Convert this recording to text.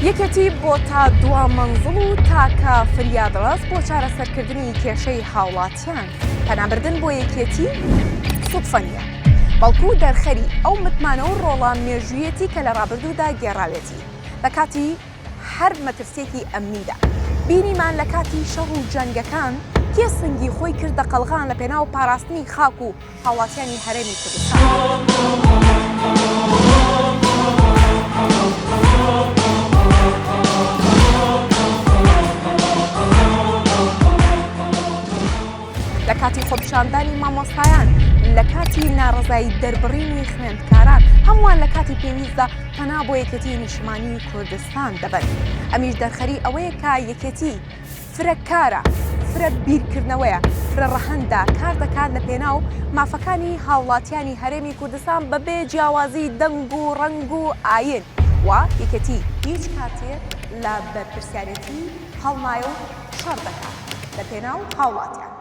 یەکێتی بۆتە دوا مەنزڵ و تاکە فریادڕەس بۆ چارەسەرکردنی کێشەی هاوڵاتیان، پەنابردن بۆ یەکێتی سوتفە نییە، بەڵکو دەرخەری ئەو متمانە و ڕۆڵە مێژوویەتی کە لە ڕابردوودا گێڕاوێتی لە کاتی هەر مەترسیەکی ئەمنیدا. بینیمان لە کاتی شەڕ و جەنگەکان کێ سنگی خۆی کردە قەڵغان لە پێناو پاراستنی خاک و هاوڵاتیانی هەرێمی کوردستان. لە کاتی خۆپیشاندانی مامۆستایان، لە کاتی ناڕەزایی دەربڕینی خوێندکاران، هەمووان لە کاتی پێویستدا پەنا بۆ یەکێتی نیشتمانی کوردستان دەبەن. ئەمیش دەرخەری ئەوەیە کە یەکێتی فرە کارە، فرە بیرکردنەوەیە، فرە ڕەهەندە، کار دەکات لە پێناو مافەکانی هاوڵاتیانی هەرێمی کوردستان بە بێ جیاوازی دەنگ و ڕەنگ و ئاین و یەکێتی هیچ کاتێ لە بەرپرسیارێتی هەڵنایە و شەڕ دەکات لە پێناو هاوڵاتیان.